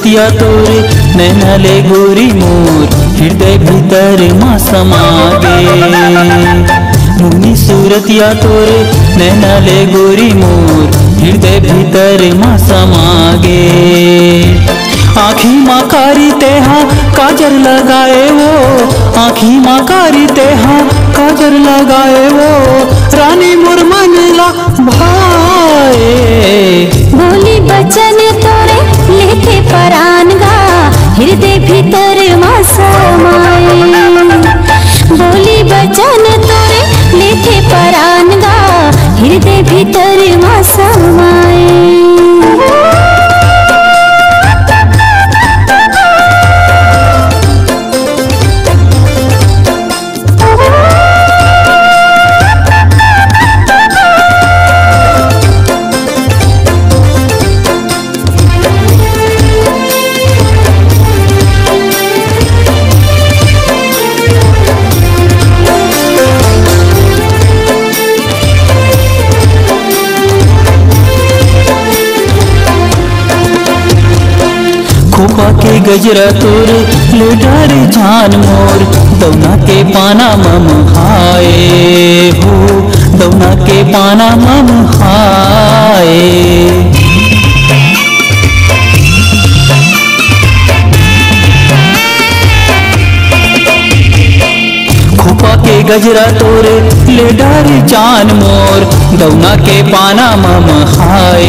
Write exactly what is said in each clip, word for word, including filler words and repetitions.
या तोर नैना ले गोरी मोर हृदय भीतर मा समा गे। मोहनी सूरत या तोर नैना ले गोरी मोर हृदय भीतर मा समा गे। आँखी मा कारी तेहा काजर लगाए वो, आँखी मा कारी तेहा काजर लगाए वो, रानी मोर मन ला भाए। बोली बचन तोरे लेथे परान गा, हृदय भीतर मा समाए। बोली बचन तोरे लेथे परान गा, हृदय भीतर मा समाए। खोपा के गजरा तोर ले डारे जान मोर, दौना के पाना मम हाय हो, दौना के पाना मम हाय। खोपा के गजरा तोर ले डारे जान मोर, दौना के पाना मम हाय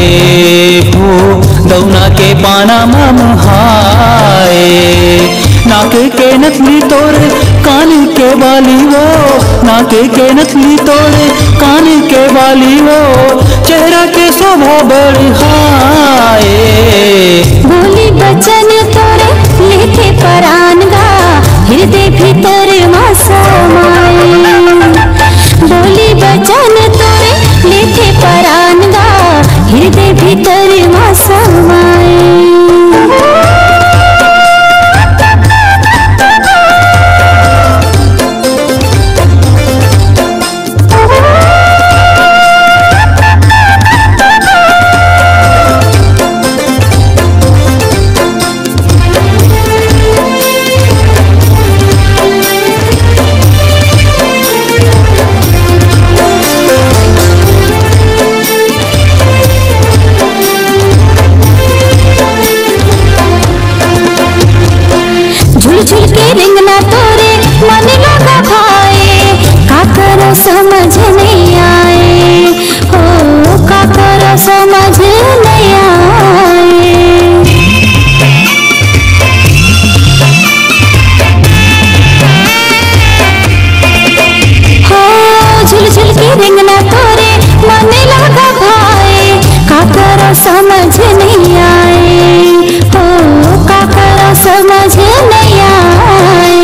हो, दौना के पाना मम हाय। नाक के नथनी तोर, कान के बाली वो, नाक के नथनी तोर, कान के बाली वो, चेहरा के शोभा बढ़ाए। बोली बचन तोरे लेथे परान गा, हृदय भीतर मा समाए। बोली बचन तोरे लेथे परान गा, हृदय भीतर मा समाए। झुलझुल के रेंगना तोरे मन लगा भाए, का करो समझ नहीं आए, हो का करो समझ नहीं आए। हो झुलझुल के रेंगना तोरे मन लगा भाए, का करो समझ नहीं आए, हो का करो समझ नहीं आए।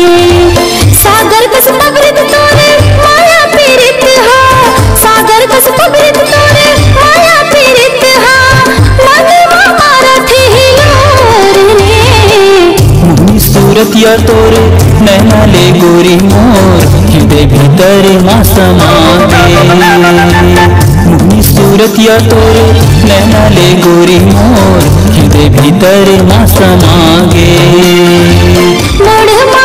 सागर कस पगरित तोरे माया पीरित हा, सागर कस पगरित तोरे माया पीरित हा, मन मा मारत हिलोर ने। मोहनी सूरत या तोर नैना ले गोरी मोर, हृदय भीतर मा समा गे। मोहनी सूरत या तोर नैना ले गोरी मोर, हृदय भीतर मा समा गे। मोड़ मा